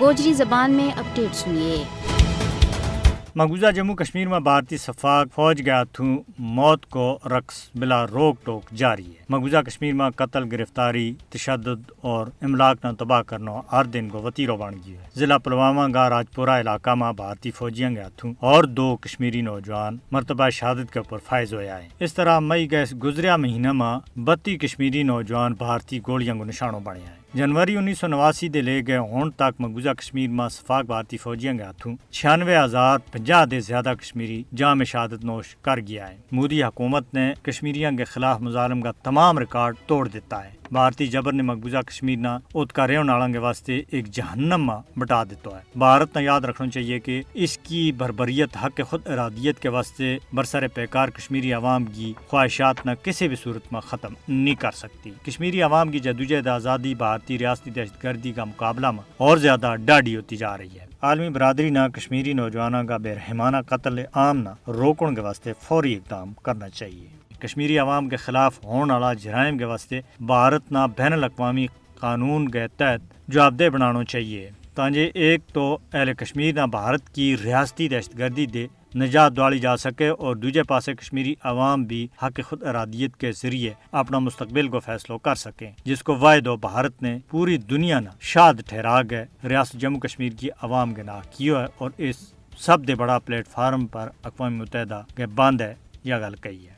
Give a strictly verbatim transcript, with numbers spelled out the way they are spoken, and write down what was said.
گوجری زبان میں اپڈیٹ سنیے۔ مقبوضہ جموں کشمیر ما بھارتی شفاق فوج کے ہتھوں موت کو رقص بلا روک ٹوک جاری ہے۔ مقبوضہ کشمیر ما قتل، گرفتاری، تشدد اور املاک نا تباہ کرنو ہر دن کو وتیرو بن گیو ہے۔ ضلع پلوامہ کا راجپورہ علاقہ ما بھارتی فوجیاں کے ہتھوں اور دو کشمیری نوجوان مرتبہ شہادت کے اپر فائز ہویا ہے۔ اس طرح مئی کے گزریا مہینہ ما بتی کشمیری نوجوان بھارتی گولیاں کو نشانو بنیا ہے۔ جنوری انیس سو نواسی دے لے کے ہن تک مقبوضہ کشمیر ما شفاق بھارتی فوجیاں کے ہتھوں چھیانوے ہزار پنجاہ دے زیادہ کشمیری جام شہادت نوش کر گیا ہے۔ مودی حکومت نے کشمیریاں کے خلاف مظالم کا تمام ریکارڈ توڑ دیتا ہے۔ بھارتی جبر نے مقبوضہ کشمیر نا ات کا رہن آلاں کے واسطے ایک جہنم ما بٹا دیتا ہے۔ بھارت نا یاد رکھنو چاہیے کہ اس کی بربریت حق خود ارادیت کے واسطے برسر پیکار کشمیری عوام کی خواہشات نا کسی بھی صورت ما ختم نہیں کر سکتی۔ کشمیری عوام کی جدوجہد آزادی بھارتی ریاستی دہشت گردی کا مقابلہ ما اور زیادہ ڈاڈی ہوتی جا رہی ہے۔ عالمی برادری نا کشمیری نوجواناں کا بے رحمانہ قتل عام نا روکن کے واسطے فوری اقدام کرنا چاہیے۔ کشمیری عوام کے خلاف ہون آلا جرائم کے واسطے بھارت نا بین الاقوامی قانون کے تحت جوابدہ بنانو چاہیے، تانجے ایک تو اہل کشمیر نا بھارت کی ریاستی دہشت گردی دے نجات دوالی جا سکے اور دوجے پاسے کشمیری عوام بھی حق خود ارادیت کے ذریعے اپنا مستقبل کو فیصلو کر سکیں، جس کو واحد و بھارت نے پوری دنیا نا شاد ٹھہرا کے ریاست جموں کشمیر کی عوام کے نا کیو ہے اور اس سب دے بڑا پلیٹ فارم پر اقوام متحدہ کے بند ہے۔ یا گل کہی ہے۔